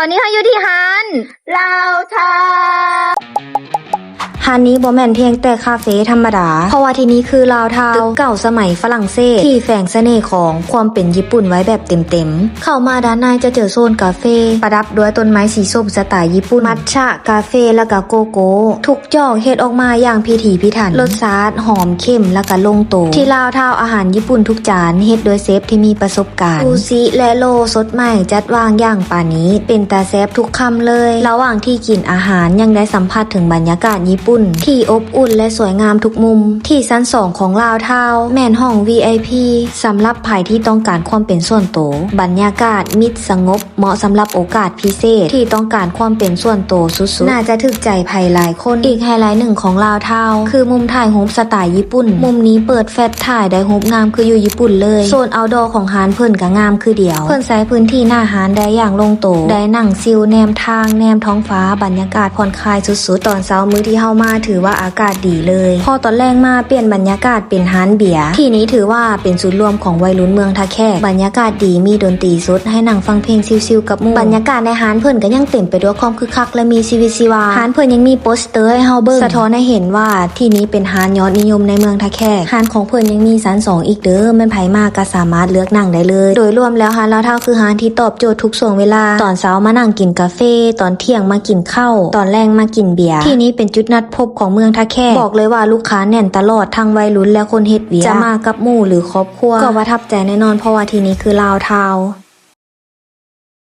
ຕອນນີ້ເຮົາຢູ່ທີ່ຮ້ານລາວທາວ. ຮ້ານນີ້ບໍ່ແມ່ນພຽງແຕ່ຄາເຟທຳມະດາ ເພາະວ່າທີ່ນີ້ຄືລາວທາວ ຕຶກເກົ່າສະໄໝຝຣັ່ງເສດ ທີ່ແຝງສະເໜ່ຂອງຄວາມເປັນຍີ່ປຸ່ນໄວ້ແບບເຕັມໆ. ເຂົ້າມາດ້ານໃນຈະເຈີໂຊນກາເຟ ປະດັບດ້ວຍຕົ້ນໄມ້ສີສົ້ມສະໄຕຍີ່ປຸ່ນ, ມັດຊະກາເຟ ແລະກະໂກໂກ້. ທຸກຈອກເຮັດອອກມາຢ່າງພິຖີພິຖັນ, ລົດຊາດຫອມເຂັ້ມ ແລະກະລົງໂຕ. ທີ່ລາວທາວ ອາຫານຍີ່ປຸ່ນທຸກຈານເຮັດໂດຍເຊຟທີ່ມີປະສົບການ. ຊູຊິ ແລະໂລສົດໃໝ່ ຈັດວາງຢ່າງປານີດ, ເປັນຕາແຊບທຸກຄຳເລີຍ. ລະຫວ່າງທີ່ກິນອາຫານ ຍັງໄດ້ສຳຜັດເຖິງບັນຍາກາດຍີ່ປຸ່ນທີ່ອົບອຸ່ນ ແລະສວຍງາມທຸກມຸມ. ທີ່ຊັ້ນສອງຂອງລາວທາວ ແມ່ນຫ້ອງ ວີໄອພີ ສຳລັບໃຜທີ່ຕ້ອງການຄວາມເປັນສ່ວນໂຕ. ບັນຍາກາດມິດສະຫງົບ ເໝາະສຳລັບໂອກາດພິເສດທີ່ຕ້ອງການຄວາມເປັນສ່ວນໂຕສຸດໆ. ໜ້າຈະຖືກໃຈໃຜຫຼາຍຄົນ. ອີກໄຮໄລໜຶ່ງຂອງລາວທາວ ຄືມຸມຖ່າຍຮູບສະໄຕຍີ່ປຸ່ນ. ມຸມນີ້ເປີດແຟດຖ່າຍໄດ້ຮູບງາມຄືຢູ່ຍີ່ປຸ່ນເລີຍ. ໂຊນເອົາດໍຂອງຮ້ານເພິ່ນກະງາມຄືດຽວ. ເພິ່ນໃຊ້ພື້ນທີ່ໜ້າຮ້ານໄດ້ຢ່າງລົງໂຕ, ໄດ້ນັ່ງຊິວແນມທາງ ແນມທ້ອງຟ້າ, ບັນຍາກາດຜ່ອນຄາຍສຸດໆ. ຕອນເຊົ້າມື້ທີ່ເຮົາມາຖືວ່າອາກາດດີເລີຍ, ພໍຕອນແລງມາປ່ຽນບັນຍາກາດເປັນຮ້ານເບຍ. ທີ່ນີ້ຖືວ່າເປັນສູນລວມຂອງໄວລຸ້ນເມືອງທ່າແຂກ. ບັນຍາກາດດີ, ມີດົນຕີສົດ ໃຫ້ນັ່ງຟັງເພງຊິວໆກັບໝູ່. ບັນຍາກາດໃນຮ້ານເພິ່ນກໍຍັງເຕັມໄປດ້ວຍຄວາມຄຶກຄັກ ແລະມີຊີວິດຊີວາ. ຮ້ານເພິ່ນຍັງມີໂປສເຕີໃຫ້ເຮົາເບິ່ງ ສະທ້ອນໃຫ້ເຫັນວ່າທີ່ນີ້ເປັນຮ້ານຍອດນິຍົມໃນເມືອງທ່າແຂກ. ຮ້ານຂອງເພິ່ນຍັງມີຊັ້ນສອງອີກເດີ, ແມ່ນໃຜມາກໍສາມາດເລືອກນັ່ງໄດ້ເລີຍ. ໂດຍລວມແລ້ວຮ້ານລາວທາວຄືຮ້ານທີ່ຕອບໂຈດທຸກຊ່ວງເວລາ. ຕອນເຊົ້າມານັ່ງກິນກາເຟ, ຕອນທ່ຽງມາກິນເຂົ້າ, ຕອນແລງມາກິນເບຍ. ທີ່ນີ້ເປັນຈຸດນັດພົບຂອງເມືອງທ່າແຂກ. ບອກເລີຍວ່າລູກຄ້າແໜ້ນຕະຫຼອດ, ທັງໄວລຸ້ນ ແລະຄົນເຮັດວຽກ. ຈະມາກັບໝູ່ ຫຼື ຄອບ ຄົວ ກໍປະທັບໃຈແນ່ນອນ ເພາະວ່າທີ່ນີ້ຄືລາວທາວ.